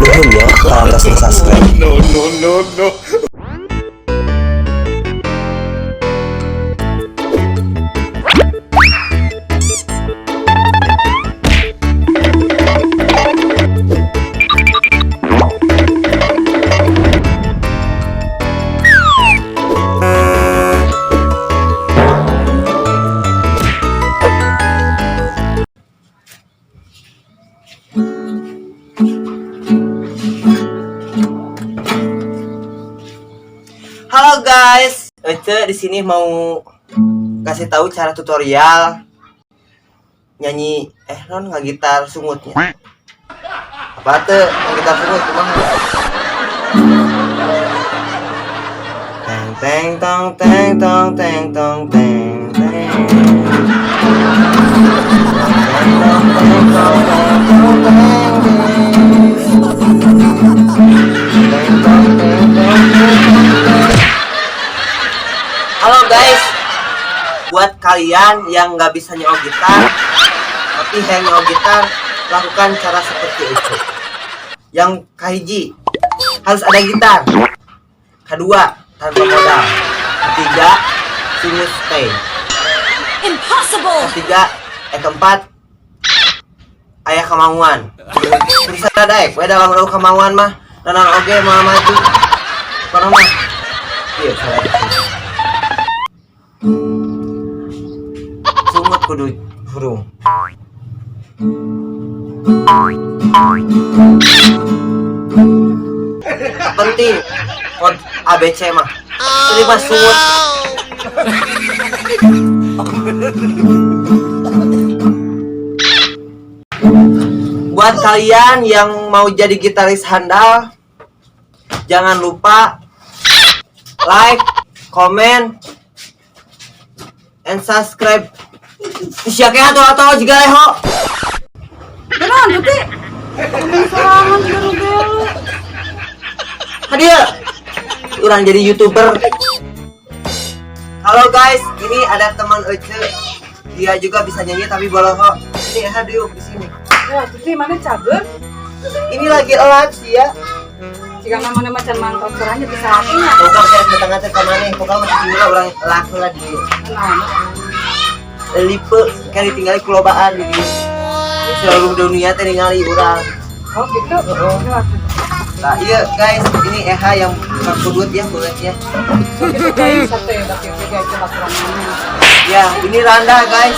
Nuhun ya parantos subscribe. No, no, no, no. Halo guys, Ece di sini mau kasih tahu cara tutorial nyanyi non nggak gitar sungutnya. Apa tuh gitar sungut kumaha? Teng teng tong teng tong teng tong teng teng. Teng tong teng tong teng tong teng teng. Teng tong teng tong teng tong teng. Halo guys, buat kalian yang nggak bisa nyewa gitar, tapi hayang nyewa gitar, lakukan cara seperti itu. Yang kahiji, harus ada gitar. Kedua, tanpa modal. Ketiga, sungut stay. Impossible! Ketiga, keempat, aya kemauan. Bisa daek, we dalam eueuh kemauan mah, naon oge moal maju. Kono mah. Iya, salah. Sungut kudu hurung. Penting kod ABC mah. Jadi mah sungut. Buat kalian yang mau jadi gitaris handal, jangan lupa like, comment, and subscribe. Sia kayak atau juga leho. Beneran, Tuti? Ngomong sorangan juga nu gelo. Hadiah. Urang jadi YouTuber. Halo guys, ini ada teman Ece. Dia juga bisa nyanyi tapi boloho. Ini hadir di sini. Ya, Tuti mana cager? Ini lagi live sih ya. Jika namanya macan mantap sorangan bisa hatinya. Pokoknya saya datang teh ka maneh, pokoknya masih gila urang laku lah di Nah, lipe kan ditinggali kulobaan di dieu. Seluruh dunia teh ningali urang. oh gitu. Ya, Nah, iya guys, ini Eha yang kudut ya kulitnya. gitu guys, sate tapi guys coba kurang mana. Ya, ini Randa guys.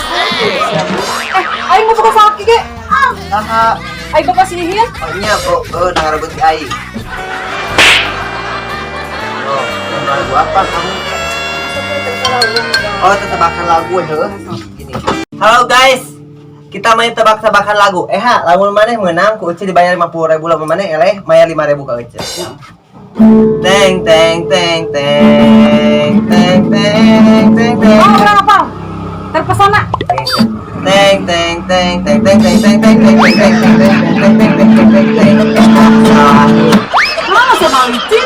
Aing mau buka sakit ge. Saha? Aing bapak sihir. Oh, nya oh, oh nah rebut si aing. Oh, lagu apa kamu? Oh, tebakan lagu heuh. Gini. Halo guys. Kita main tebak-tebakan lagu. Ha, lamun maneh menang ku Ece dibayar 50.000, lamun maneh eleh bayar 5.000 ka Ece. Teng teng teng teng teng teng teng teng. Oh, orang apa? Terpesona. Teng teng teng teng teng teng teng teng teng teng teng teng teng teng teng teng teng teng. Salah. Mana sama licin?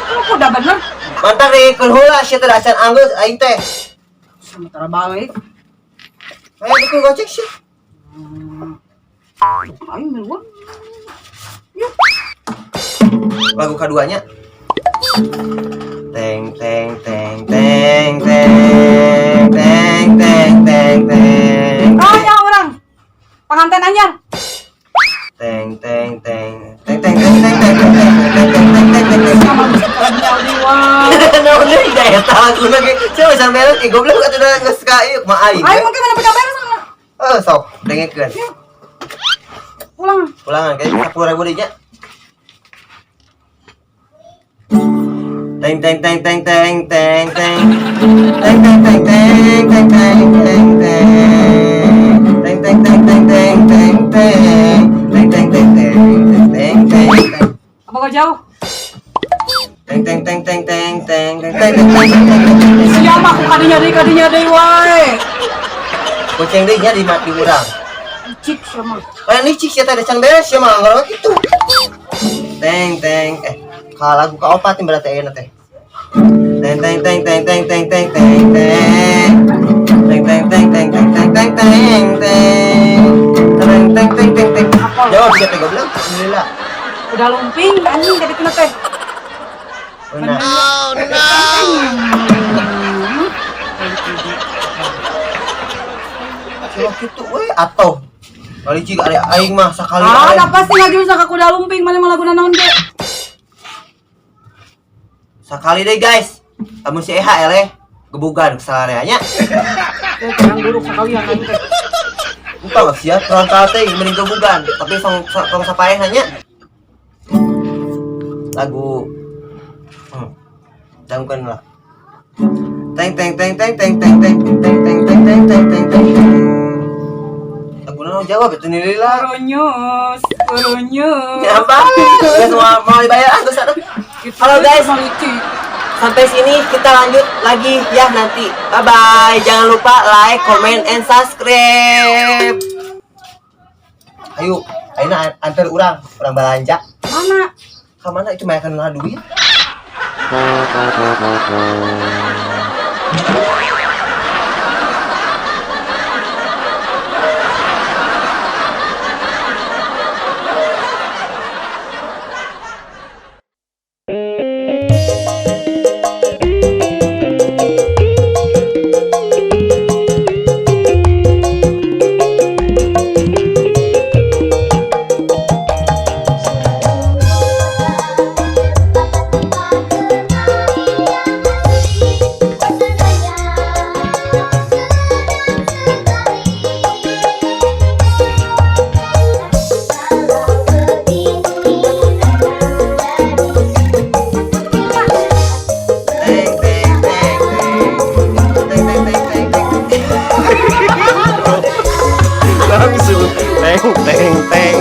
Kok udah bener? Mantap nih, kun heula sia teh acan anggeus aing teh. Sementara balik. Aya dukung gocek sih. Aing miluan. Lagu keduanya. Teng teng teng teng teng teng teng teng teng. Oh, ya orang. Pengantin anyar. Teng teng teng teng teng teng teng teng teng teng teng teng teng teng teng teng. Sama bisa kerja diwang. Naon deui da eta laguna ge. Sia sampe eh goblok atuh da geus ka ieu mah aing. Aing mungkin mana PKB sama. Oh, sok dengekeun. Pulang. Ulangan kayak 10.000 deui nya. Teng teng teng teng teng teng teng. Teng teng teng teng teng teng teng teng. Teng teng teng teng teng teng teng. Teng teng teng teng teng teng teng teng. Apa kau jauh? Teng teng teng teng teng teng teng teng teng teng teng teng teng. Siapa aku kadinya deui wae. Goceng deui nya di mati urang. Licik sama. Eh licik sia teh can beres sia mah ngorok kitu. Teng teng kalau lagu kaopat nih berarti ayeuna teh. Teng teng teng teng teng teng teng teng teng. Teng teng teng teng teng teng teng teng teng. Teng teng teng teng teng. Jawab sia teh goblok. Alhamdulillah. Kuda lumping anjing tadi teh teh. Benar. Oh no. Cuma kitu we atuh. Kali cik ari aing mah sakali Ah, aing. da pasti ngajurus ka kuda lumping mana mah laguna naon ge. Sakali deh, guys. Lamun si Eha eleh gebugan kesalahannya. Teh kurang buruk sakalian aing teh. Entah lah sia terang teh mending gebugan, tapi song tong sapaeh nanya. Lagu Dangkan lah. Teng teng teng teng teng teng teng teng teng teng teng teng teng teng teng. Lagu naon jawab itu nih lah. Ronyos, ronyos. Ya apa? Udah semua mau dibayar ah, terus aduh. Halo guys, sampai sini kita lanjut lagi ya nanti. Bye bye. Jangan lupa like, comment, and subscribe. Ayo, ayo antar urang, urang belanja. Mana? Ke mana itu banyak duit? Teng teng teng teng. Teng teng teng teng teng. Langsung teng teng teng.